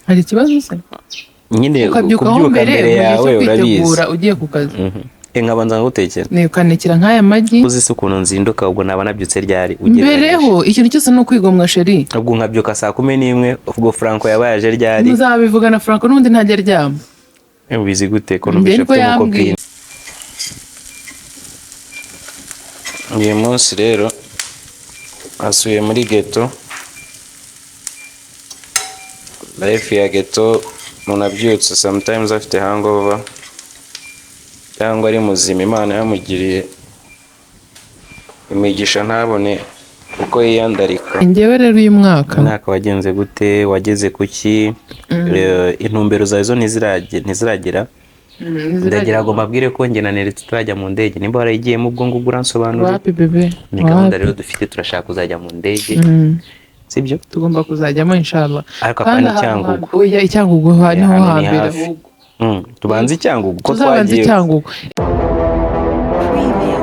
Hari ikibazo se? Nyine ukabyukaho kubyuka mbere mbere mu gihe yawe cyo urabizi. kwitegura ugiye ku kazi. Nkabanza nkagutekera. Ni ukanekera nk'aya magi. Uzi se ukuntu nzinduka? Ubwo naba nabyutse ryari ugereranyije? Mbereho ikintu cyose ni ukwigomwa, chéri. Ubwo nkabyuka saa 11, ubwo Franco yabaye aje ryari? Muzabivuga na Franco, n'ubundi ntajya aryama. Ubizi gute ko Njye numvise niko afite yambwiye. umukopine? Uyu munsi rero asuye muri ghetto, life ya ghetto. Umuntu abyutse sometimes afite hangover cyangwa ari muzima, Imana yamugiriye imigisha, ntabone uko yiyandarika. Njyewe rero uyu mwaka Umwaka wagenze gute? Wageze kuki? Intumbero zawe zo ntiziragera. Ndagira ngo mbabwire ko njye na Nelly tutarajya mu ndege. Nimba warayigiyemo, ubwo ngubwo uransobanurira. Wapi bébé. Ni gahunda Wapi. rero dufite, turashaka kuzajya mu ndege, sibyo? Tugomba kuzajyamo inshallah. Ariko Kandi apana ahantu Icyangugu. Oya, Icyangugu niho Hano ni hambere hafi. ahubwo. Tubanze Icyangugu ko Tuzabanza twagiye. Icyangugu. Preview.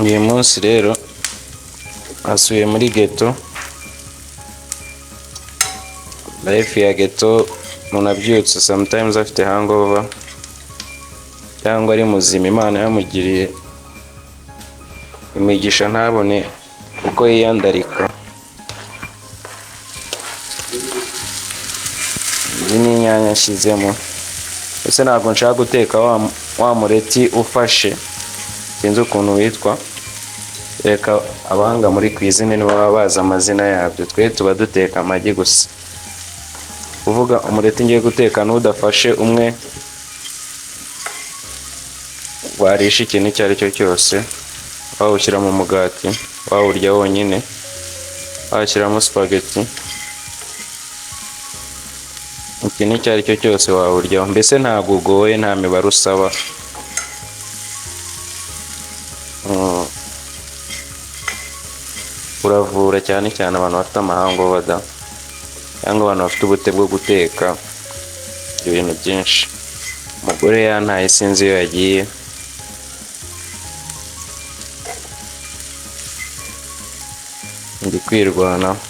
Uyu munsi rero asuye muri ghetto. Life ya ghetto, umuntu abyutse sometimes afite hangover cyangwa ari muzima, Imana yamugiriye imigisha ntabone uko yiyandarika. Izi ni inyanya nshyizemo. Ese ntabwo nshaka guteka wa mureti ufashe, sinzi ukuntu witwa. Reka abahanga muri cuisine nibo baba bazi amazina yabyo, twe tuba duteka amagi gusa. Kuvuga umureti ngiye guteka n'udafashe, umwe warisha ikintu icyo ari cyo cyose, wawushyira mu mugati, wawurya wonyine, washyiramo spaghetti, ikintu icyo ari cyo cyose wawuryaho. Mbese ntabwo ugoye, nta mibare usaba. Uravura cyane cyane abantu bafite amahangover da, cyangwa abantu bafite ubute bwo guteka ibintu byinshi. Umugore yantaye, sinzi iyo yagiye. Ndi kwirwanaho.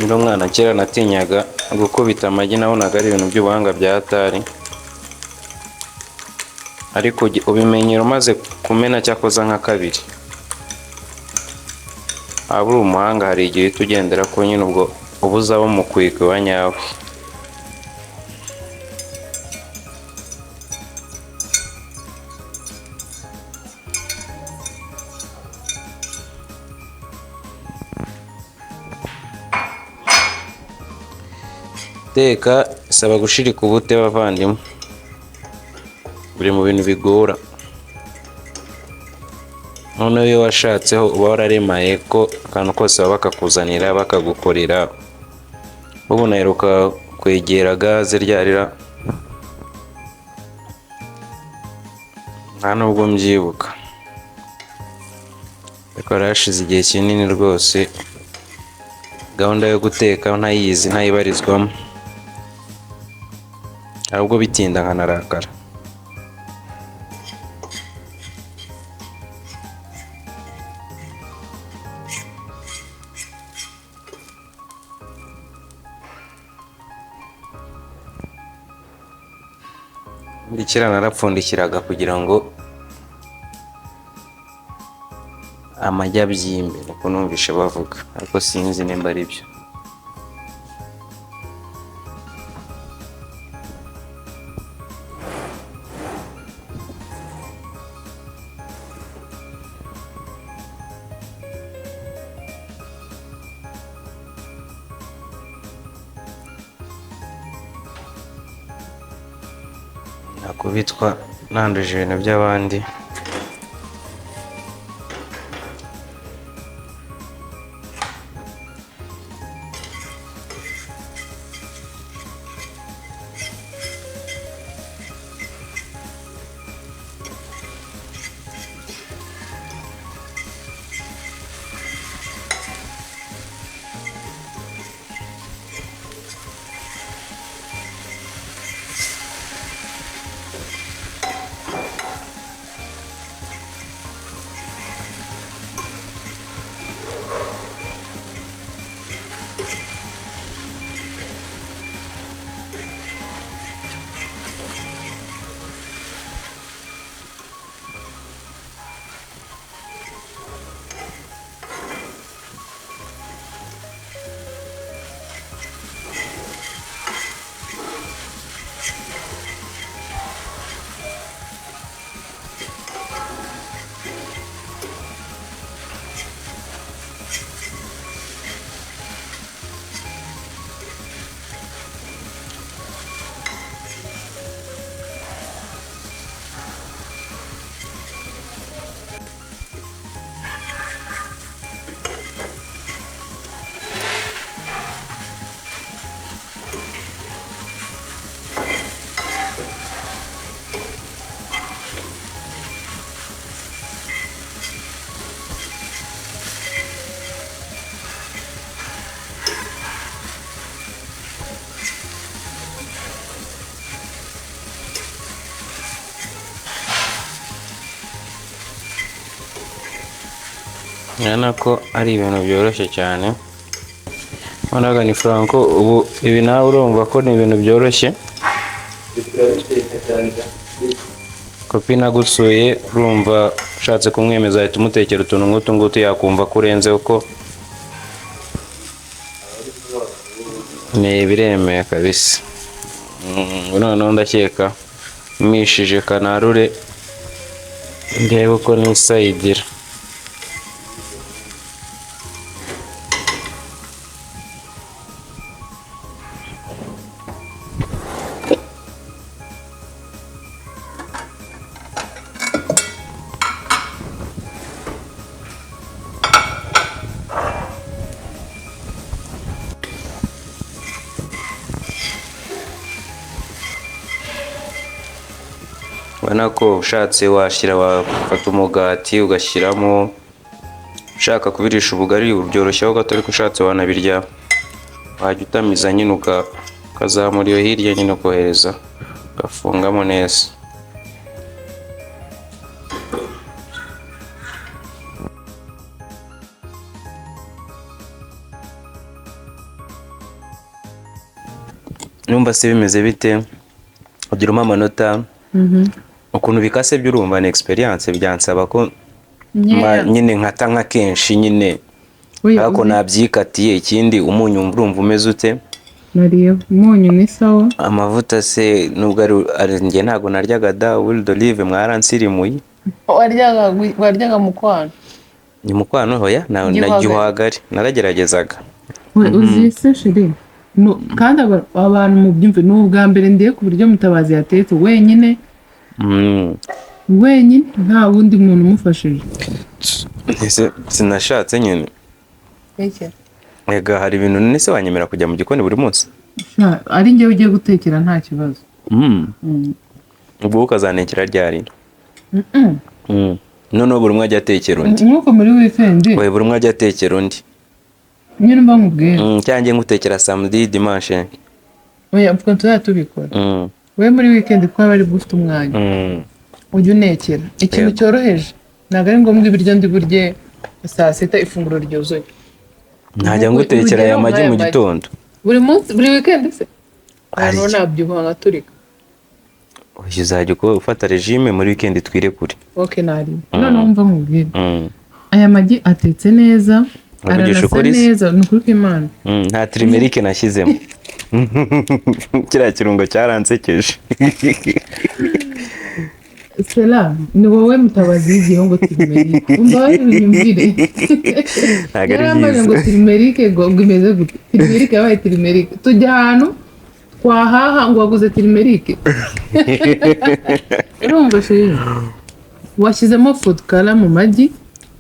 Ndi umwana kera natinyaga gukubita amagi, nabonaga ari ibintu by'ubuhanga bya hatari, ariko ubimenyera umaze kumena cyakoza nka kabiri. Waba uri umuhanga, hari igihe uhita ugendera ko nyine ubwo uba uzaba umukwikwi wa nyawe. Guteka isaba gushirika ubute bavandimwe, biri mu bintu bigora. Noneho iyo washatseho uba wararemaye ko akantu kose baba bakakuzanira bakagukorera. Ubu naheruka kwegera gaze ryarira, nta nubwo mbyibuka, ariko hari hashize igihe kinini rwose gahunda yo guteka ntayizi, ntayibarizwamo, ahubwo bitinda nkanarakara. Ubundi kera narapfundikiraga kugira ngo amagi abyimbe, niko numvishe bavuga, ariko sinzi nimba ari byo. Nakubitwa nanduje ibintu by'abandi. Urabona ko ari ibintu byoroshye cyane. Urabona ni Franco, ubu ibi nawe urumva ko ni ibintu byoroshye. Kopi nagusuye, urumva ushatse kumwemeza ahita umutekera utuntu nk'utu ngutu, yakumva ko urenze, kuko ni ibiremewe kabisa. Noneho ndakeka mishije kanarure, ndebe uko nisayidira. Ubona ko ushatse washyira, wafata umugati ugashyiramo, ushaka kubirisha ubugari ubyoroshyaho gato, ariko ushatse wanabirya wajya utamiza nyine ukazamura iyo hirya nyine ukohereza ugafungamo neza. Numva se bimeze bite? Ugira umpa amanota. Ukuntu bikase byo urumva ni experience, byansaba ko nyine nkata nka kenshi nyine, ariko nabyikatiye. Ikindi umunyu urumva umeze ute? Nariye umunyu ni sawa. Amavuta se nubwo ari njye ntabwo naryaga da huile d'olive, mwaransirimuye. Waryaga mukwano? Ni mukwano, hoya na Igihwagari. Gihwagari narageragezaga. Uzi se chérie, kandi abantu mubyumve, ni ubwa mbere ndiye ku buryo Mutabazi yatetse wenyine, wenyine nta wundi muntu umufashije. Ese sinashatse nyine. Ega hari ibintu none se wanyemera kujya mu gikoni buri munsi? Sha, ari njyewe ugiye gutekera nta kibazo. Ubwo ukazantekera ryari? Noneho buri umwe ajya atekera undi. Nk'uko muri weekend. Oya, buri umwe ajya atekera undi. Nyine mba nkubwira. Cyangwa njye ngutekera samedi, dimanche. Oya, ubwo tuzajya tubikora. Wowe muri weekend kuko aba ari bwo ufite umwanya, ujya unekera ikintu cyoroheje, ntabwo ari ngombwa ibiryo ndi burye saa sita ifunguro ryuzuye. Ntajya ngutekera aya Urugero magi nk'aya mu magi. gitondo. Buri munsi, buri weekend se? Hari Noneho iki? nabyibuha nkaturika. Oya, uzajya uko ufata regime muri weekend twire kure. Ok, nari noneho mva nkubwire, aya magi atetse neza, Uravugisha aranasa ukuri se? neza, ni ukuri kw'Imana. Nta turmeric nashyizemo. Kiriya kirungo cyaransekeje. Sera, ni wowe Mutabazi yigiyeho ngo turmeric, umva unyumvire. Ntabwo ari Yarambaje ngo byiza. turmeric ngo imeze gute? Turmeric yabaye turmeric, tujya ahantu twahaha ngo waguze turmeric. Urumva chérie, washyizemo food color mu magi.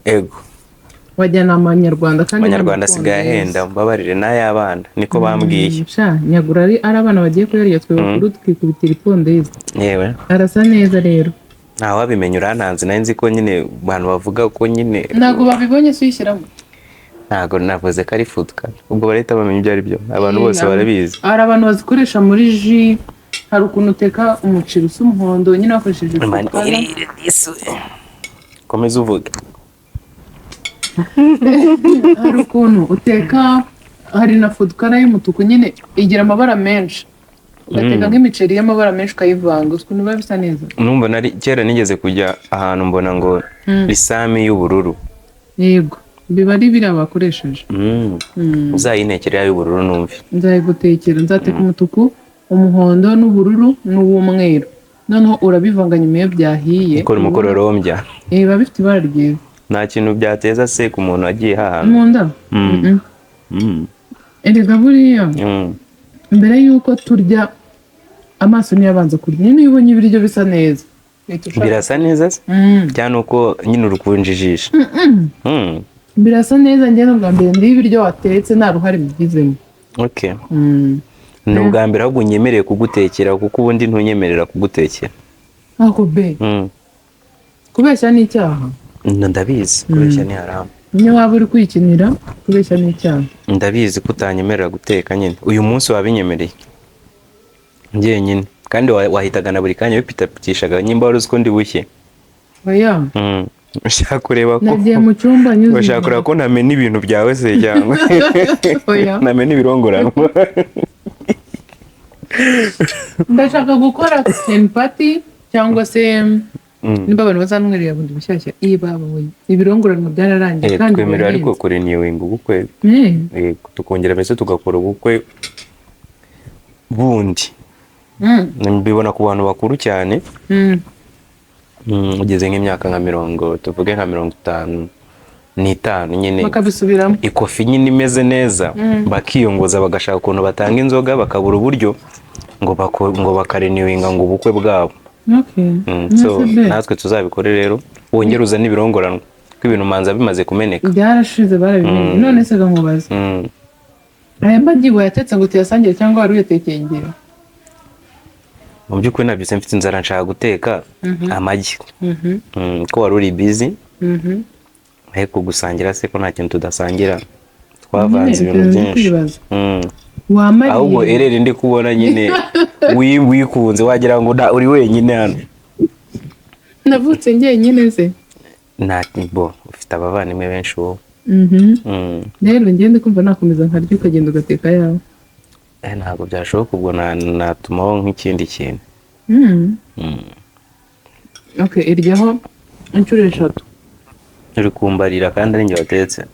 Ego. Wajyana amanyarwanda kandi Abanyarwanda n'amakongereza. asigaye ahenda, mbabarire n'ay'abana niko bambwiye. Sha, nyagura ari abana bagiye kuyarya, twe bakuru twikubitira ipondezi. Yewe. Arasa neza rero. Nta wabimenya, urantanze, nari nzi ko nyine abantu bavuga ko nyine. Ntabwo babibonye se uyishyiramo? Ntabwo navuze ko ari food color, ubwo barahita bamenya ibyo ari byo, abantu bose barabizi. Hari abantu bazikoresha muri jus, hari ukuntu uteka umuceri usa umuhondo nyine bakoresheje food color. Komeza uvuge. Hari ukuntu uteka, hari na food color y'umutuku nyine igira amabara menshi, ugateka nk'imiceri y'amabara menshi ukayivanga, uzi ukuntu biba bisa neza. Numva nari kera nigeze kujya ahantu mbona ngo isami y'ubururu. Yego, biba ari biriya bakoresheje. Uzayintekere y'ubururu numve. Nzayigutekera, nzateka umutuku, umuhondo n'ubururu n'uw'umweru, noneho urabivanga nyuma iyo byahiye. Ukora umukororombya. Biba bifite ibara ryiza. Nta kintu byateza se ku muntu wagiye hahantu? Mu nda? Mm-mm. Erega buriya mbere y'uko turya amaso niyo abanza kurya. Nyine iyo ubonye ibiryo bisa neza uhita ushaka. Birasa neza se? Cyane uko nyine uri kunjijisha. Birasa neza, njye n'ubwa mbere ndiye ibiryo watetse nta ruhare bigizemo. Okay. Ni ubwa mbere ahubwo unyemereye kugutekera, kuko ubundi ntunyemerera kugutekera. Ako be, kubeshya ni icyaha. Ndabizi, kubeshya ni haramu. Niyo waba uri kwikinira, kubeshya ni icyaha. Ndabizi ko utanyemerera guteka nyine. Uyu munsi wabinyemereye njyenyine, kandi wahitaga na buri kanya wipitapitishaga nyimba wari uzi ko ndi bushye. Oya. Ushaka kureba ko Nagiye mu cyumba nyuze Ushaka kureba ko ntamena ibintu byawe se, cyangwa Oya. ntamena ibirongoranwa? Ndashaka gukora kitchen party, cyangwa se nimba abantu bazantwerera bundi bushyashya, iyi babaye ibirongoranwa byararangiye. Kandi Twemerewe ariko birahenze. Kurenewinga ubukwe. Tukongera mbese tugakora ubukwe bundi. Mbibona ku bantu bakuru cyane. Ugeze nk'imyaka nka mirongo, tuvuge nka 55 nyine, Bakabisubiramo. Ikofi nyine imeze neza, bakiyongoza, bagashaka ukuntu batanga inzoga, bakabura uburyo ngo bakarenewinga ngo ubukwe bwabo. So Nese be. natwe tuzabikore rero, wongere uzane ibirongoranwa kuko ibintu manza bimaze kumeneka. Byarashize, barabimenye. None se nkubaze, aya magi wayatetse ngo tuyasangire cyangwa wari uyatekeye ingero? Mu by'ukuri nabyutse mfite inzara, nshaka guteka amagi. Ko wari uri busy, ariko gusangira se ko nta kintu tudasangira, twavanze Nyine, ibintu ibyo ndi byinshi. kwibaza. Wamariye. Ahubwo ereri ndi kubona nyine wikunze, wagira ngo uri wenyine hano. Navutse njyenyine se? Nta bo ufite abavandimwe benshi wowe. Rero ngende kumva nakomeza nkarya, ukagenda ugateka yawe. Ntabwo byashoboka, ubwo natumaho nk'ikindi kintu. Okay, iryaho inshuro 3. Uri kumbarira kandi ari njye watetse.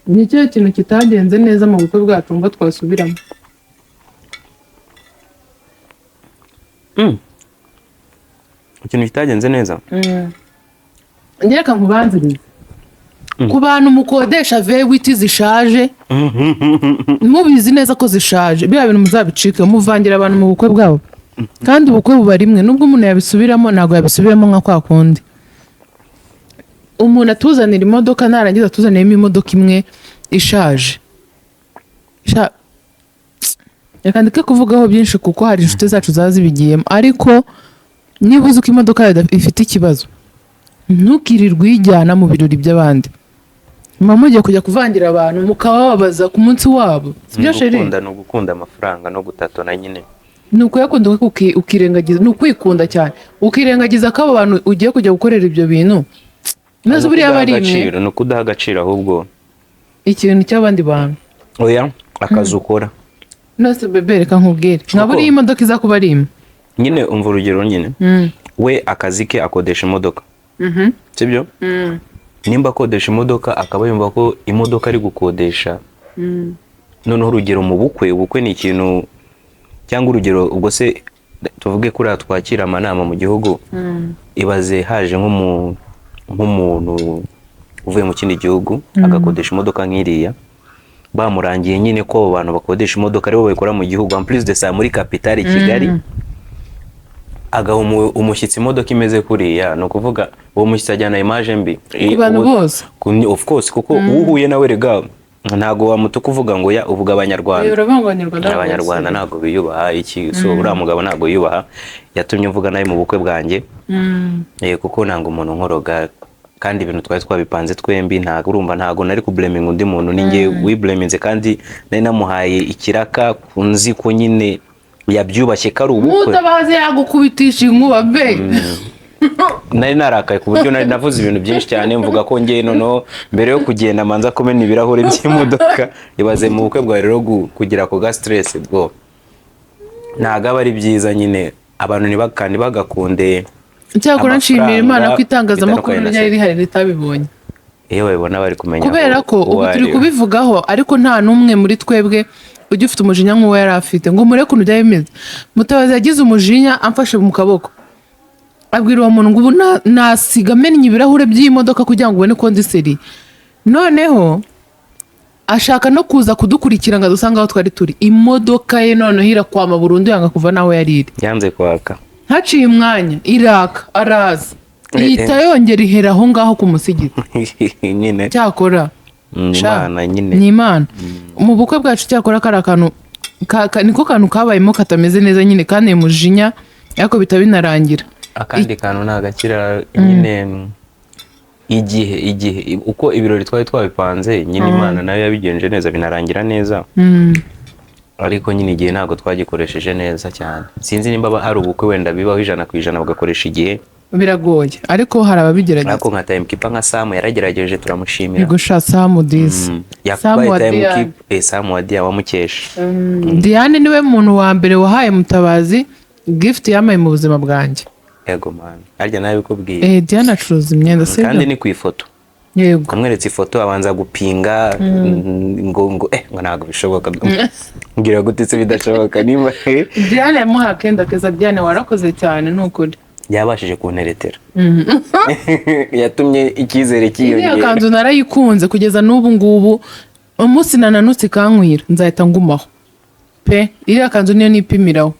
Ni ikihe kintu kitagenze neza mu bukwe bwacu ngo twasubiramo? Ikintu kitagenze neza? Reka nkubanzirize. Ku bantu mukodesha V8 zishaje, mubizi neza ko zishaje, biriya bintu muzabicike, muvangira abantu mu bukwe bwabo. Kandi ubukwe buba rimwe, nubwo umuntu yabisubiramo ntabwo yabisubiramo nka kwa kundi. Umuntu atuzanira imodoka, narangiza atuzaniremo imodoka imwe ishaje. Reka ndeke kuvugaho byinshi kuko hari inshuti zacu zaba zibigiyemo, ariko niba uzi ko imodoka yawe ifite ikibazo, ntukirirwe uyijyana mu birori by'abandi. Muba mugiye kujya kuvangira abantu, mukabababaza ku munsi wabo, sibyo chéri? Ni ugukunda amafaranga no gutatona nyine. Ni ukuyakunda, ukirengagiza, ni ukwikunda cyane, ukirengagiza ko abo bantu ugiye kujya gukorera ibyo bintu maze Ni buriya ukudaha bari imwe. agaciro, ni ukudaha agaciro ahubwo. Ikintu cy'abandi bantu. Oya, akazi ukora. Nose bébé, reka nkubwire, nka buriya imodoka iza kuba ari imwe. Nyine umva urugero nyine, we akazi ke akodesha imodoka, sibyo? Nimba akodesha imodoka, akaba yumva ko imodoka ari gukodesha, noneho urugero mu bukwe, ubukwe ni ikintu, cyangwa urugero ubwo se tuvuge kuriya twakira amanama mu gihugu, ibaze haje nk'umuntu uvuye mu kindi gihugu agakodesha imodoka nk'iriya, bamurangiye nyine ko abo bantu bakodesha imodoka aribo babikora mu gihugu, en plus de ça muri capitale Kigali, agaha umushyitsi imodoka imeze kuriya, ni ukuvuga uwo mushyitsi ajyana image mbi Ku bantu bose. Of course, kuko uwo uhuye nawe rega ntago wamutuka uvuga ngo ya uvuga Abanyarwanda. Uravuga ngo Abanyarwanda. Abanyarwanda ntabwo biyubaha iki. So uriya mugabo ntabwo yiyubaha, yatumye mvuga nawe mu bukwe bwanjye. Kuko nanga umuntu nkoroga, kandi ibintu twari twabipanze twembi. Ntabwo urumva, ntabwo nari kublaminga undi muntu, ni njye wiblaminze, kandi nari namuhaye ikiraka nzi ko nyine yabyubashye, ko ari ubukwe. Mutabazi yagukubitisha inkuba be. Nari narakaye ku buryo nari navuze ibintu byinshi cyane, mvuga ko ngiye noneho mbere yo kugenda manza kumena ibirahuri by'imodoka. Ibaze mu bukwe bwawe rero kugira ako ga stress bwo, ntabwo aba ari byiza nyine. Abantu ntibagakunde Cyakora nshimira Imana ko amafaranga itangazamakuru bitandukanye na ryari rihari ritabibonye. Iyo babibona bari kumenya Kubera ko uwo ubu ari turi we. kubivugaho, ariko nta n'umwe muri twebwe ujya ufite umujinya nk'uwo yari afite ngo mureke ukuntu byari bimeze. Mutabazi yagize umujinya amfashe mu kaboko, abwira uwo muntu ngo ubu nasiga amennye ibirahure by'imodoka kugira ngo ubone ko ndi sérieux. Noneho ashaka no kuza kudukurikira ngo adusange aho twari turi. Imodoka ye noneho irakwama burundu, yanga kuva n'aho yari iri. Yanze kwaka. Haciye umwanya iraka, araza, ihita yongera ihera aho ngaho ku musigiti. Nyine Cyakora ni Sha, Imana nyine. Ni Imana. Mu bukwe bwacu cyakora kari akantu niko kantu kabayemo katameze neza nyine, kandi mujinya, ariko bita binarangira. Akandi kantu ni agakira nyine, igihe uko ibirori twari twabipanze nyine, Imana nayo yabigenje neza, binarangira neza. Ariko nyine igihe ntabwo twagikoresheje neza cyane. Sinzi nimba hari ubukwe wenda bibaho 100% bagakoresha igihe. Biragoye, ariko hari ababigerageza. Ariko nka timekeeper nka Samu yaragerageje, turamushimira. Yego sha, Samu disi. Samu Yabaye wa Diane. timekeeper, Samu wa Diane wamukesha. Diane niwe muntu wa mbere wahaye Mutabazi gift yamaye mu buzima bwanjye. Yego man, harya nabikubwiye. Eh, Diane acuruza imyenda, sibyo? Kandi ni ku ifoto. Yego. Amweretse ifoto abanza gupinga ngo ntabwo bishoboka. Mbwira gute se bidashoboka nimba Diane yamuhaye akenda keza. Diane, warakoze cyane, ni ukuri. Yabashije kunteretera, yatumye icyizere Iriya cyiyongera. kanzu narayikunze kugeza n'ubu ngubu. Umunsi nananutse ikankwira nzahita ngumaho pe. Iriya kanzu niyo nipimiraho,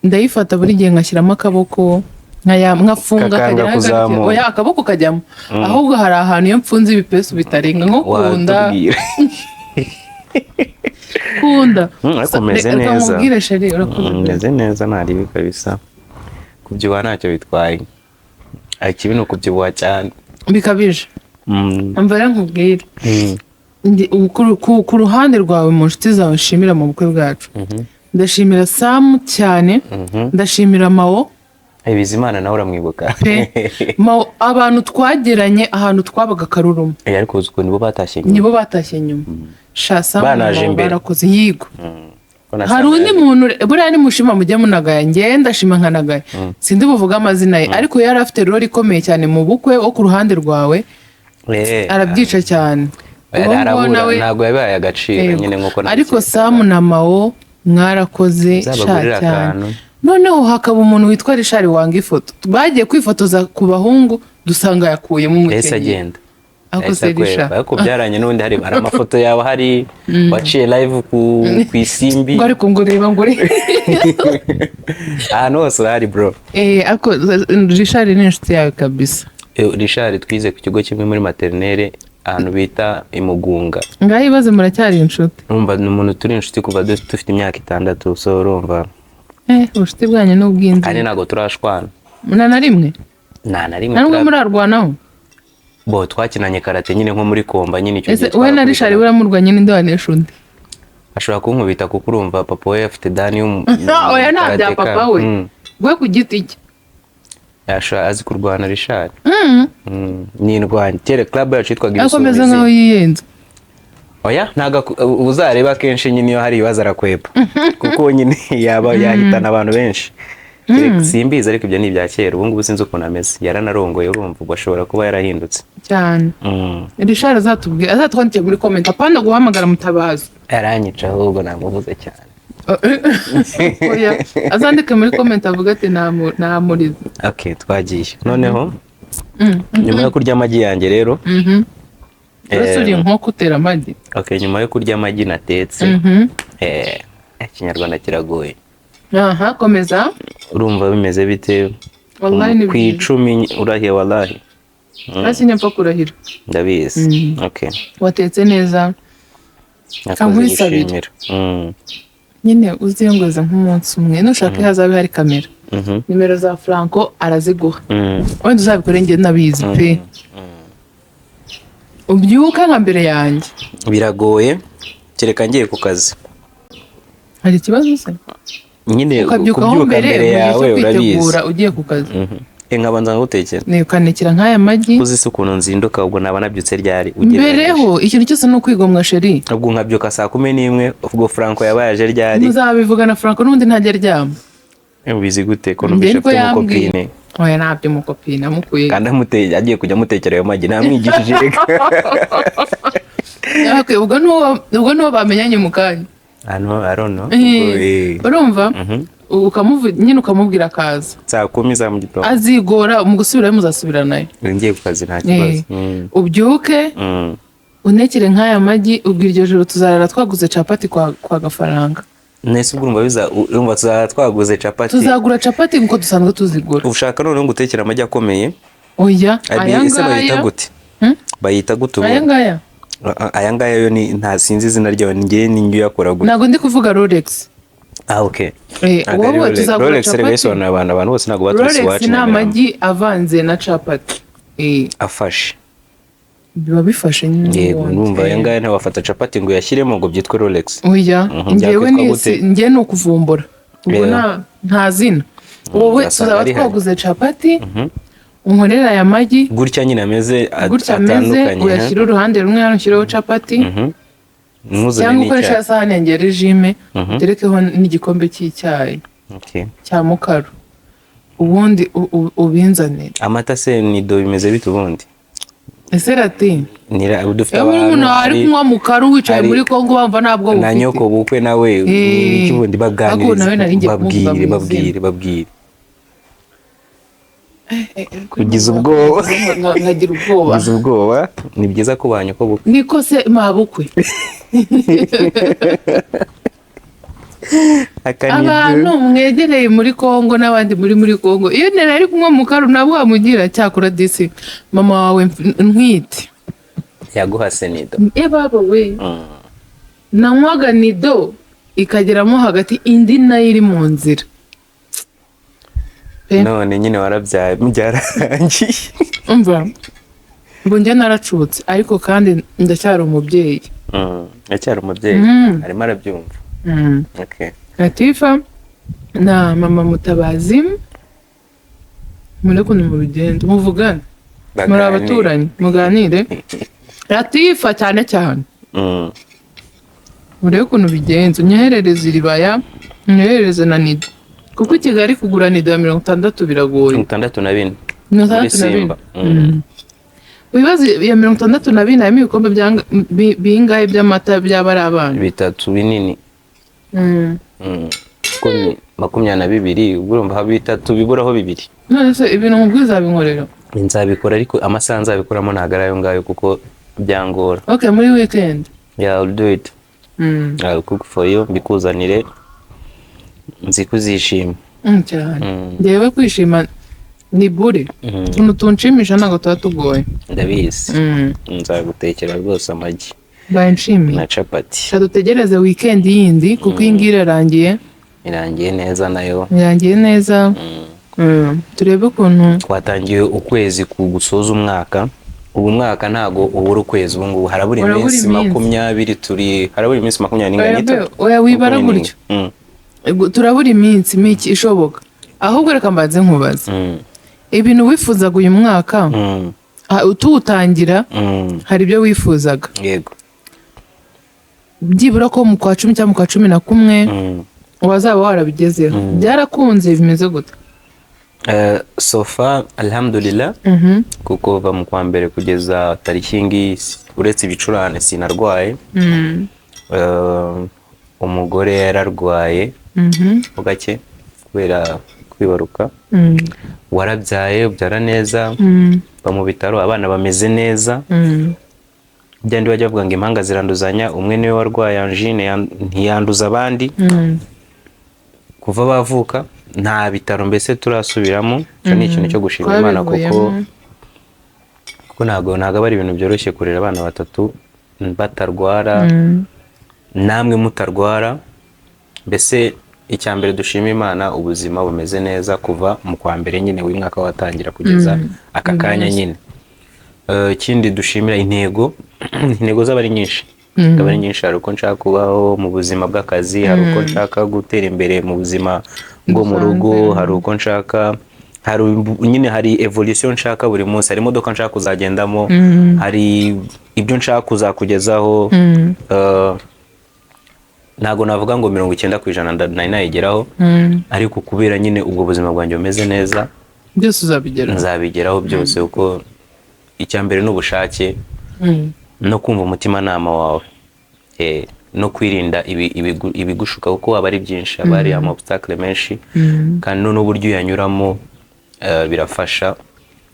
ndayifata buri gihe ngashyiramo akaboko, nkafunga Kakanga kagera hagati. kuzamuka. Oya, akaboko kajyamo, ahubwo hari ahantu iyo mfunze ibipesu bitarenga nko kunda. Watubwira. Kunda. Ariko umeze Reka neza. nkubwire chéri, urakoze. Meze neza, ntaribi kabisa. Kubyibuha ntacyo bitwaye, ikibi ni ukubyibuha cyane. Bikabije. Umva rero nkubwire. Ku ruhande rwawe, mu nshuti zawe nshimira mu bukwe bwacu, ndashimira Samu cyane, ndashimira Mawo. Eh, Bizimana nawe uramwibuka? Pe, Mawo, abantu twageranye ahantu twabaga Karuruma. Eh, ariko uzi ukuntu nibo batashye nyuma? Nibo batashye nyuma sha. Samu na Banaje Mawo imbere. barakoze yigo. Ko na Hari Samu undi muntu buriya nimushima mujye munagaya, njye ndashima nkanagaya, sindi buvuge amazina ye, ariko yari afite role ikomeye cyane mu bukwe wo ku ruhande rwawe. Arabyica cyane. Uwo nguwo Arabura, nawe ntabwo yabaye agaciro. Yego. Nyine nkuko Ariko nabikeka. Samu na Mawo mwarakoze sha Uzabagurire cyane. akantu. Noneho hakaba umuntu witwa Richard wanga ifoto. Bagiye kwifotoza ku bahungu dusanga yakuyemo Yahise umukenyero. agenda. Ako Yahise se akwepa. Richard. Ariko byaranye n'ubundi, hari amafoto yawe, hari waciye live ku Isimbi. Ngo ariko ngo reba, ngo reba. Ahantu hose urahari, bro. Eh, ariko Richard ni inshuti yawe kabisa. Richard twize ku kigo kimwe muri maternelle, ahantu bita Imugunga. Ngaho ibaze, muracyari inshuti? Urumva ni umuntu turi inshuti kuva dufite imyaka 6, so urumva. Eh, ubucuti bwanyu ni Kandi ubw'inzira. ntabwo turashwana. Nta na rimwe? Nta na rimwe. Nta nubwo murarwanaho? Bo twakinanye karate nyine, nko muri combat nyine icyo Ese gihe wowe na Richard twarakubitanaga. buramurwanye, ninde wanesha undi? Ashobora kunkubita kuko urumva papa we afite dani Oya, nta bya karateka. papa we. We ku giti cye. Yashobora, azi kurwana Richard. Ni indwanyi. Kera club yacu yitwaga Ariko ameze Ibisumizi. nkaho yiyenza. Oya, ntabwo uzareba akenshi nyine iyo hari ibibazo arakwepa, kuko nyine yaba yahitana abantu benshi. Simbizi, ariko ibyo ni ibya kera. Ubu ngubu sinzi ukuntu ameze, yaranarongoye, urumva ubwo ashobora kuba yarahindutse. Cyane. Richard azatubwira, azatwandikire muri comment, apana guhamagara Mutabazi. Aranyica ahubwo namubuze cyane. Oya, azandike muri comment avuga ati namurize. Okay, twagiye noneho nyuma yo kurya amagi yanjye rero. Uretse uri inkoko utera amagi. Okay, nyuma yo kurya amagi natetse, Ikinyarwanda kiragoye. Aha, komeza. Urumva bimeze bite? Wallahi ni Ku byiza. 10 urahiye wallahi? Hasi nyapfa kurahira. Ndabizi, okay. Watetse neza. Nakoze Kankwisabire. gushimira. Nyine uziyongoze nk'umunsi umwe, nushaka hazabe hari kamera, nimero za Franco araziguha. Wenda uzabikore njye nabizi pe, ubyuke nka mbere yanjye. Biragoye, kereka ngiye ku kazi. Hari ikibazo se? Nyine ukabyukaho kubyuka mbere mbere mu gihe yawe cyo urabizi. kwitegura ugiye ku kazi. Nkabanza nkagutekera. Ni ukanekera nk'aya magi. Uzi se ukuntu nzinduka? Ubwo naba nabyutse ryari ugereranyije? Mbereho ikintu cyose ni ukwigomwa, chéri. Ubwo nkabyuka saa 11, ubwo Franco yabaye aje ryari? Muzabivuga na Franco, n'ubundi ntajya aryama. Ubizi gute ko Njye numvise niko afite yambwiye. umukopine? Oya, ntabyo umukopine amukuye. Kandi agiye kujya amutekera ayo magi namwigishije reka. Okay, ubwo nuwo bamenyanye mu kanya. Hano I don't know. Urumva, nyine ukamubwira akaza. Saa 10 za mu gitondo. Azigora mu gusubirayo, muzasubiranayo. Ngiye ku kazi nta kibazo. Ubyuke untekere nk'aya magi, ubwo iryo joro tuzarara twaguze capati kwa Gafaranga. Nese ubwo urumva biza, urumva tuzaba twaguze capati? Tuzagura capati nkuko dusanzwe tuzigura. Ushaka noneho ngutekera amagi akomeye? Oya, aya Ese bayita ngaya. gute? Hmm? Bayita gute Aya ubu? ngaya. Aya ngaya yo ni nta sinzi izina ryayo, njye ni njye uyakora gutya. Ntabwo ndi kuvuga Rolex. Ah, okay. Eh, Ntabwo ari wowe Rolex. tuzagura Rolex rero capati. bisobanura abantu bose ntabwo baturutse Rolex iwacu ni Nyamirambo. amagi avanze na capati. Afashe. Biba bifashe nyine Yego. ubundi. Numva aya ngaya ntiwafata capati ngo uyashyiremo ngo byitwe Rolex. Oya. Njyewe Byakwitwa ni gute? njye ni ukuvumbura ubwo. Nta zina, wowe Ugasanga tuzaba rihari. twaguze capati. Unkorere aya magi. Gutya nyine ameze Gutya ameze. atandukanye. Uyashyire uruhande rumwe, hano ushyireho capati. Ntuzane Cyangwa ukoresha n'icyayi. isahani yanjye ya regime, uterekeho n'igikombe cy'icyayi cya mukaru, ubundi ubinzanire. Amata se nido bimeze bite ubundi? Ese rati Dufite iyo muri abantu umuntu ari kunywa mukaru wicaye muri Kongo, bumva ntabwo na bufite. Nyoko bukwe nawe ni iki ubundi? Ariko Baganirize. nawe nari ngiye kumuvuga Babwire. mu Babwire. izina. Babwire. Eh, Ugize ubwoba. Nkagira ubwoba. Ugize ubwoba. Ni byiza ko ba nyoko bukwe. Niko se mabukwe. Akanido. Abantu mwegereye muri Kongo n'abandi muri Kongo, iyo nari ari kunywa mukaru nabwo wamugira. Cyakora disi mama wawe ntwite Yaguhase nido. E baba we, nanywaga nido ikageramo hagati, indi nayo iri mu nzira pe. None nyine warabyaye, byararangiye. Umva, ngo njye naracutse, ariko kandi ndacyari umubyeyi. Aracyari umubyeyi. Arimo arabyumva. Okay. Latifa na mama Mutabazi, mureke ukuntu mubigenda muvugane muri Baganire. abaturanyi, muganire. Latifa cyane cyane, murebe ukuntu bigenza, unyoherereze iribaya, unyoherereze na nido, kuko i Kigali kugura nido ya 60 biragoye. 64. Mirongo Muri itandatu na bine. Simba. Wibaze iyo 64 harimo ibikombe bingahe by'amata byaba ari abana? Bitatu binini. Kuko ni 22, ubwo urumva haba bitatu biburaho bibiri. None se ibintu nkubwiye uzabinkorera? Nzabikora, ariko amasaha nzabikoramo ntabwo ari ayo ngayo kuko byangora. Okay, muri weekend. Yeah, I'll do it. I'll cook for you, mbikuzanire, nzi ko uzishima. Cyane. Njyewe kwishima ni bure. Utuntu tunshimisha ntabwo tuba tugoye. Ndabizi. Nzagutekera rwose amagi Mbaye nshimiye. na capati. Reka dutegereze weekend yindi, kuko iyi ngiyi irarangiye. Irangiye neza nayo. Irangiye neza. Turebe ukuntu Twatangiye ukwezi gusoza umwaka. Ubu mwaka ntago ubura ukwezi, ubu ngubu harabura Harabura iminsi iminsi. 20, turi harabura iminsi makumyabiri Oya, n'itatu. oya, wibara Makumyabiri gutyo. n'imwe. Ego, turabura iminsi mike ishoboka. Ahubwo reka mbanze nkubaze, ibintu wifuzaga uyu mwaka, tuwutangira, hari ibyo wifuzaga Yego. byibura ko mu kwa 10 cyangwa mu kwa 11 wazaba warabigezeho? Byarakunze? Bimeze gute? So far alhamdulillah, kuko kuva mu kwa mbere kugeza tariki iyi ngiyi, uretse ibicurane, sinarwaye. Umugore yararwaye ho gake kubera kwibaruka. Warabyaye, ubyara neza, ba mu bitaro, abana bameze neza. Byandi bajya bavuga ngo impanga ziranduzanya, umwe niwe warwaye angine, ntiyanduza abandi. Kuva bavuka nta bitaro mbese turasubiramo. Icyo ni ikintu cyo gushima Imana, kuko Twabivuyemo. kuko ntabwo aba ari ibintu byoroshye kurera abana batatu batarwara, namwe mutarwara. Mbese icya mbere dushima Imana, ubuzima bumeze neza kuva mu kwa mbere nyine w'umwaka watangira kugeza aka kanya nyine. Ikindi dushimira, intego zaba ari nyinshi, zaba ari nyinshi. Hari uko nshaka kubaho mu buzima bw'akazi, hari uko nshaka gutera imbere mu buzima bwo mu rugo, Busanzwe. hari uko nshaka, hari nyine hari evolution nshaka buri munsi, hari imodoka nshaka kuzagendamo, hari ibyo nshaka kuzakugezaho. Ntabwo navuga ngo 90% nari nayigeraho, ariko kubera nyine ubwo buzima bwanjye bumeze neza, Byose uzabigeraho. nzabigeraho byose, kuko icya mbere ni ubushake no kumva umutimanama wawe, no kwirinda ibigushuka, kuko aba ari byinshi, haba hari ama obstacle menshi, kandi n'uburyo uyanyuramo birafasha.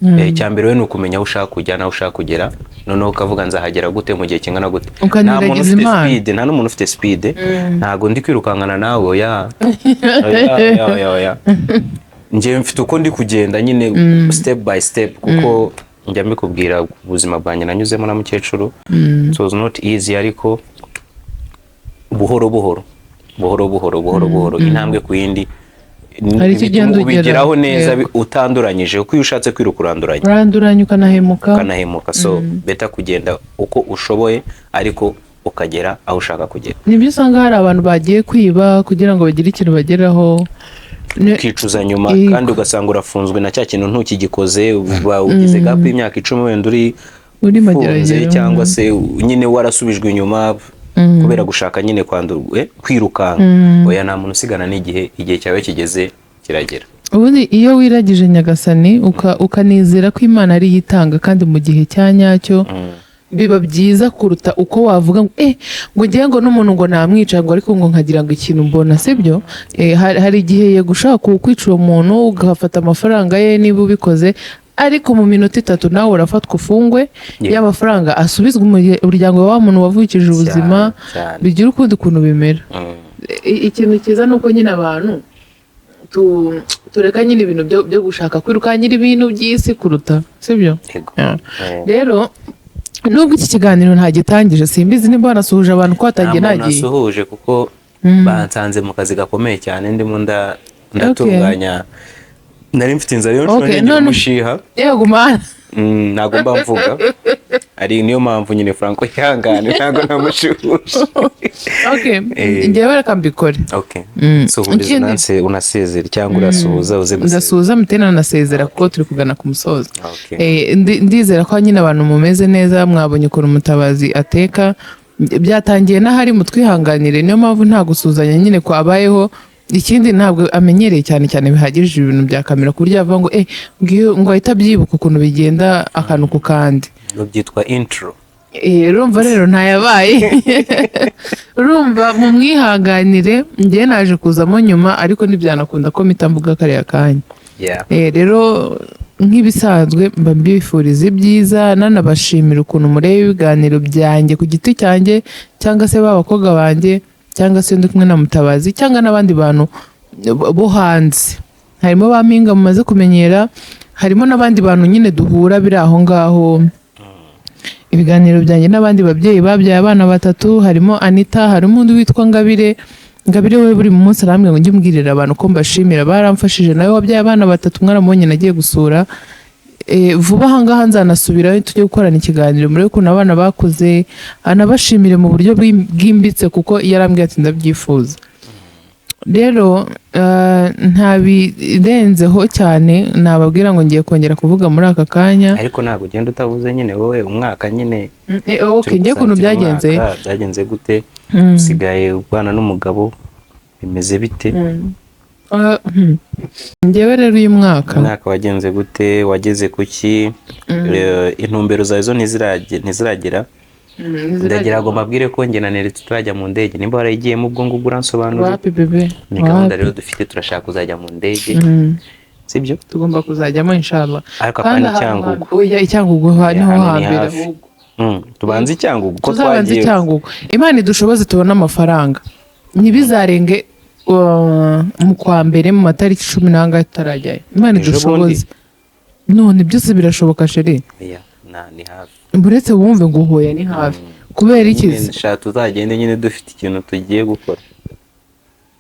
Icya mbere we ni ukumenya aho ushaka kujya n'aho ushaka kugera, noneho ukavuga nzahagera gute, mu gihe kingana gute. Nta muntu Ukaniragiza ufite Imana. speed, nta n'umuntu ufite speed. Ntabwo ndi kwirukankana nawe, oya oya oya oya oya. Njye mfite uko ndi kugenda nyine, step by step, kuko njya mbikubwira ubuzima bwanjye nanyuzemo na mukecuru. It was not easy, ariko buhoro buhoro buhoro buhoro buhoro buhoro, intambwe ku yindi, Hari icyo bituma ugenda ugeraho. ubigeraho neza utanduranyije, kuko iyo ushatse kwiruka uranduranya. Uranduranya ukanahemuka. Ukanahemuka. So better kugenda uko ushoboye, ariko ukagera aho ushaka kugera. Nibyo, usanga hari abantu bagiye kwiba kugira ngo bagire ikintu bageraho. Ukicuza nyuma Yego. kandi ugasanga urafunzwe na cya kintu ntukigikoze, uba ugize gap y'imyaka 10 wenda uri Uri ufunze, mageragere. cyangwa se nyine warasubijwe inyuma kubera gushaka nyine kwandura, kwirukanka. Oya, nta muntu usigana n'igihe. Igihe cyawe kigeze kiragera. Ubundi iyo wiragije Nyagasani, ukanizera ko Imana ariyo itanga kandi mu gihe cya nyacyo, biba byiza kuruta uko wavuga ngo ngo ngiye ngo n'umuntu ngo namwica, ngo ariko ngo nkagira ngo ikintu mbona sibyo. Hari igihe yego ushaka kwica uwo muntu ugafata amafaranga ye niba ubikoze, ariko mu minota 3 nawe urafatwa ufungwe, y'amafaranga asubizwa umuryango wa muntu wavukije ubuzima. Cyane. Bigira ukundi kuntu bimera. Ikintu cyiza ni uko nyine abantu tureka nyine ibintu byo gushaka kwirukankira ibintu by'isi kuruta, sibyo? Yego. Yeah. Rero nubwo iki kiganiro ntagitangije, simbizi nimba wanasuhuje abantu ko watangiye. Nta muntu Nagiye. nasuhuje kuko bansanze mu kazi gakomeye cyane, ndimo ndatunganya, nari mfite inzara yo ngira umushiha. Yego mana. Ntabwo mba mvuga ari niyo mpamvu nyine. Franco, ihangane, ntabwo namushuhuje. Okay, njyewe reka mbikore. Okay, suhuriza. Unasezera cyangwa urasuhuza uze gusezera. Ndasuhuza mutena nanasezera kuko turi kugana ku musozo. Okay. Ndizera ko nyine abantu mumeze neza, mwabonye ukuntu Mutabazi ateka. Byatangiye n'ahari, mutwihanganire, niyo mpamvu nta gusuhuzanya nyine kwabayeho. Ikindi, ntabwo amenyereye cyane cyane bihagije ibintu bya kamera ku buryo yavuga ngo ngiyo, ngo ahita abyibuka ukuntu bigenda akantu ku kandi. Ngo byitwa intro. Urumva rero ntayabaye, urumva mumwihanganire. Njye naje kuzamo nyuma, ariko ntibyanakunda ko mpita mvuga kariya kanya. Rero nk'ibisanzwe mba mbifuriza ibyiza, nanabashimira ukuntu mureba ibiganiro byanjye ku giti cyanjye, cyangwa se ba bakobwa banjye, cyangwa se ndi kumwe na Mutabazi, cyangwa n'abandi bantu bo hanze, harimo ba Mpinga mumaze kumenyera, harimo n'abandi bantu nyine duhura biri aho ngaho, ibiganiro byanjye n'abandi babyeyi babyaye abana batatu, harimo Anita, harimo undi witwa Ngabire. Ngabire we buri munsi arambwira ngo njye mbwirira abantu ko mbashimira, baramfashije. Nawe wabyaye abana batatu, mwaramubonye nagiye gusura. Vuba aha ngaha nzanasubirayo tujye gukorana ikiganiro muri ukuntu abana bakuze, anabashimire mu buryo bwimbitse kuko yarambwiye ati ndabyifuza. Rero nta birenzeho cyane nababwira ngo ngiye kongera kuvuga muri aka kanya. Ariko ntabwo ugenda utavuze nyine wowe umwaka nyine. Okay, njye ukuntu turi gusangira byagenze. Umwaka, byagenze gute? Usigaye ubana n'umugabo, bimeze bite? Njyewe rero uyu mwaka Umwaka wagenze gute? Wageze kuki? Intumbero zawe zo ntiziragera? Ndagira ngo mbabwire ko njye na Nelly tutarajya mu ndege. Nimba warayigiyemo, ubwo ngubwo uransobanurira. Wapi bébé. Ni gahunda Wapi. rero dufite, turashaka kuzajya mu ndege, sibyo? Tugomba kuzajyamo inshallah. Ariko Kandi apana ahantu Icyangugu. Oya, Icyangugu niho Hano ni hambere hafi. ahubwo. Tubanze Icyangugu ko Tuzabanze twagiye. Icyangugu. Imana idushoboze tubone amafaranga, ntibizarenge mu kwa mbere mu matariki 10 n'angahe tutarajyayo. Imana Ejo idushoboze. None byose birashoboka, chéri. Oya, ni hafi. Uretse wumve ngo uhuye ni hafi kubera iki Nyine se? Ndashaka tuzagende nyine dufite ikintu tugiye gukora.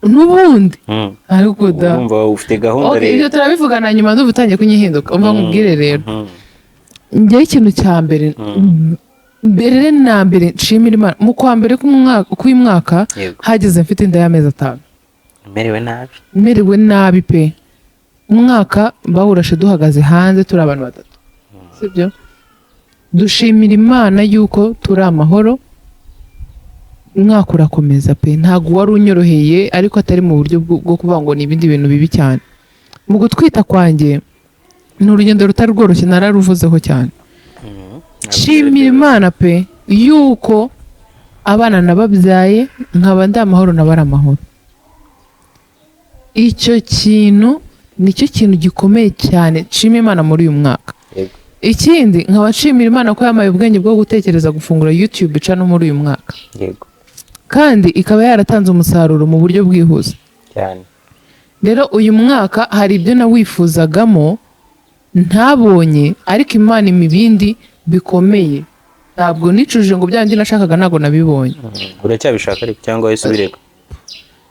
N'ubundi ariko da. Urumva ufite gahunda Okay, rero. ibyo turabivugana nyuma, ndumva utangiye kunyihinduka. Umva nkubwire rero, njyewe ikintu cya mbere, mbere na mbere nshimira Imana, mu kwa mbere k'uyu mwaka hageze mfite inda y'amezi 5. Merewe nabi. Merewe nabi pe. Umwaka bawurashe duhagaze hanze turi abantu batatu, sibyo? Dushimira Imana yuko turi amahoro. Umwaka urakomeza pe. Ntabwo wari unyoroheye, ariko atari mu buryo bwo kuvuga ngo ni ibindi bintu bibi cyane. Mu gutwita kwanjye ni urugendo rutari rworoshye, nararuvuzeho cyane. Nshimira Imana pe yuko abana nababyaye nkaba ndi amahoro, nabo ari amahoro. Icyo kintu nicyo kintu gikomeye cyane nshima Imana muri uyu mwaka. Ikindi, nkaba nshimira Imana ko yampaye ubwenge bwo gutekereza gufungura YouTube channel muri uyu mwaka, kandi ikaba yaratanze umusaruro mu buryo bwihuse. Rero uyu mwaka hari ibyo nawifuzagamo ntabonye, ariko Imana impa ibindi bikomeye. Ntabwo nicujije ngo bya bindi nashakaga ntabwo nabibonye. Uracyabishaka ariko cyangwa wahise ubireka?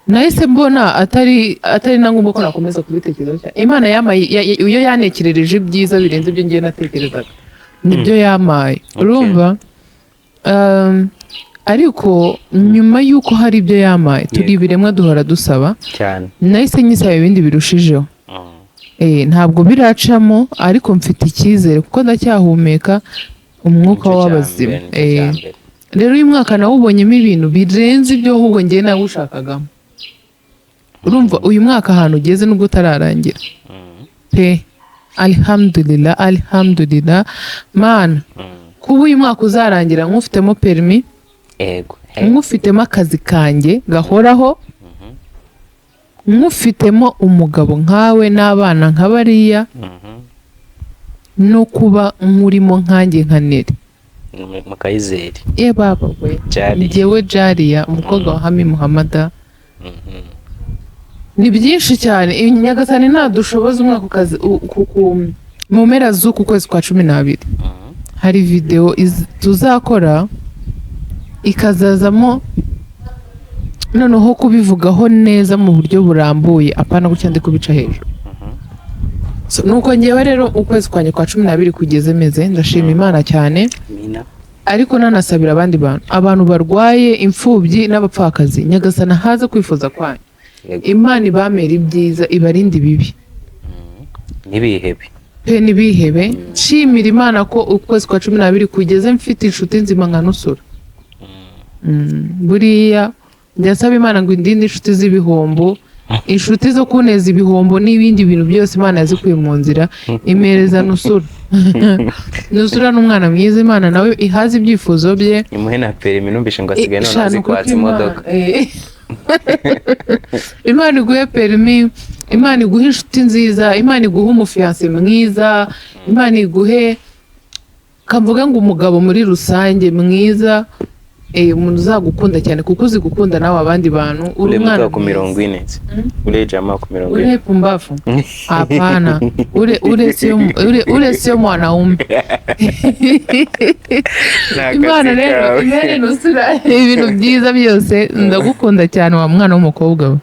Nahise mbona atari na ngombwa ko nakomeza kubitekerezaho cyane. Imana yampaye iyo yanekerereje ibyiza birenze ibyo ngiye natekerezaga, nibyo yampaye. Urumva. Ariko nyuma y'uko hari ibyo yamaye, turi ibiremwa duhora dusaba. Cyane. Nahise nyisaba ibindi birushijeho. Ntabwo biracamo, ariko mfite icyizere kuko ndacyahumeka umwuka Nicyo cya w'abazima. mbere, nicyo cya mbere. Rero uyu mwaka nawubonyemo ibintu birenze ibyo ahubwo ngewe nawushakagamo. Urumva uyu mwaka ahantu ugeze, nubwo utararangira pe, alhamdulillah, alhamdulillah, Mana, kuba uyu mwaka uzarangira nk'ufitemo permis, nk'ufitemo akazi kanjye gahoraho, nk'ufitemo umugabo nkawe n'abana nka bariya, no kuba nkurimo nkanjye nka Neri. Mukayizeri. Ye baba we! Jariya. Njyewe Jariya, umukobwa wa Hami Muhamada, ni byinshi cyane. Nyagasani ntadushoboza umwaka ukazi mu mpera z'uku kwezi kwa 12 hari videwo tuzakora ikazazamo noneho kubivugaho neza mu buryo burambuye, apana gutya ndi kubica hejuru. So, nuko ngewe rero ukwezi kwanjye kwa 12 kugeze meze, ndashima Imana cyane. Amina. Ariko nanasabira abandi bantu, abantu barwaye, imfubyi n'abapfakazi, Nyagasana haze kwifuza kwanyu. Imana ibamera ibyiza, ibarinde ibibi. Ntibihebe. Pe, ntibihebe. Nshimira Imana ko ukwezi kwa 12 kugeze mfite inshuti nzima nka Nusura. Buriya njya nsaba Imana ngo indinde inshuti z'ibihombo, inshuti zo kuneza ibihombo n'ibindi bintu byose. Imana yazikuye mu nzira, imereza Nusura. Nusura ni umwana mwiza, Imana nawe ihaze ibyifuzo bye. Imuhe na permis, numvishe ngo asigaye none Shana, azi ukuri kwatsa kw'Imana. imodoka. Imana iguhe permis, Imana iguhe inshuti nziza, Imana iguhe umufiancé mwiza, Imana iguhe, kavuga ngo umugabo muri rusange mwiza, umuntu uzagukunda cyane, kuko uzi gukunda nawe abandi bantu, uri Ule umwana mtu wa ku mwiza. 40, ule jamaa ku 40. Ule pumbafu? Hapana, ule sio ule sio mwanaume. Imana rero imere Nusura ibintu byiza byose. Ndagukunda cyane wa mwana w'umukobwa we.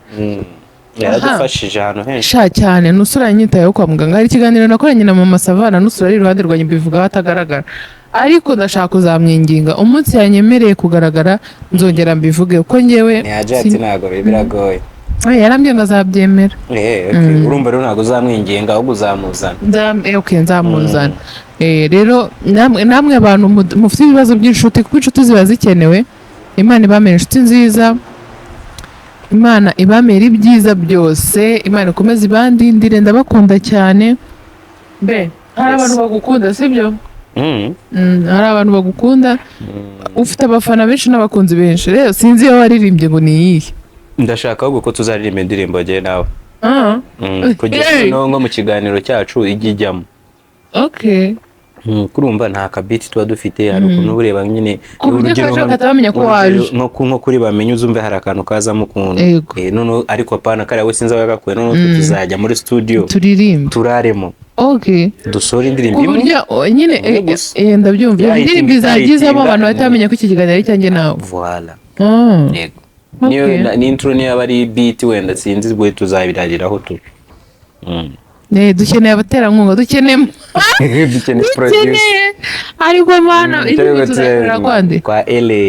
Yaradufashije ahantu henshi. Sha, cyane. Nusura yanyitayeho kwa muganga. Hari ikiganiro nakoranye na mama Savana, Nusura ari iruhande rwanjye, mbivugaho atagaragara, ariko ndashaka kuzamwinginga umunsi yanyemereye kugaragara nzongera mbivuge, kuko njyewe Ntiyaje ati ntabwo biragoye. Yarambwiye ngo azabyemera. Okay. Urumva rero ntabwo uzamwinginga, ahubwo uzamuzana. Okay, nzamuzana. Rero namwe abantu mufite ibibazo by'inshuti, kuko inshuti ziba zikenewe, Imana ibamere inshuti nziza, Imana ibamere ibyiza byose, Imana ikomeze ibandindire. Ndabakunda cyane. Mbe hari abantu bagukunda, sibyo? Hari abantu bagukunda, ufite abafana benshi n'abakunzi benshi. Rero sinzi iyo waririmbye ngo ni iyihe. Ndashaka ahubwo ko tuzaririmba indirimbo jye nawe. Kugira Hey! noneho nko mu kiganiro cyacu ijye ijyamo. Kurumva nta kabeat tuba dufite, hari ukuntu uba ureba nyine. Ku buryo Urugero kaje katabamenya ko urugero waje. nko kuri bamenye, uzumve hari akantu kazamo ukuntu. Noneho ariko apana kariya we sinzi aho yagakuye. Noneho twe tuzajya muri studio Turirimba. turaremo, dusohore indirimbo Ku imwe. buryo nyine Imwe gusa. Ndabyumva. Iyo Yayitinga, ndirimbo izagizamo itayitinga. abantu batamenya ko iki kiganiro ari icyanjye nawe. Voilà. Yego. Niyo ni intro, niyo aba ari beat wenda sinzi, ubwo tuzabirariraho tu. Dukeneye abaterankunga, dukeneye Dukeneye producer. Dukeneye, ariko Mana, indirimbo tuzayikorera kwande? Kwa LA.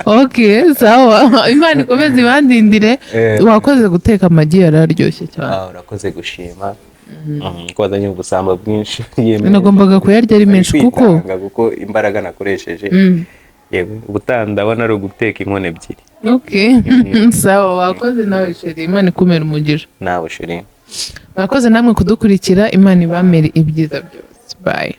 Okay, sawa, Imana ikomeze ibandindire. Wakoze guteka amagi, yararyoshye cyane. Ah, urakoze gushima. Ko wazanye ubusambo bwinshi. Yemewe. Nagombaga kuyarya ari menshi kuko Kwitanga, kuko imbaraga nakoresheje. Yewe, ubutaha ndabona ari uguteka inkono ebyiri. Okay, sawa, wakoze nawe chéri, Imana ikumere umugisha. Nawe chéri. Mwakoze namwe kudukurikira, Imana ibamere ibyiza byose. Bye.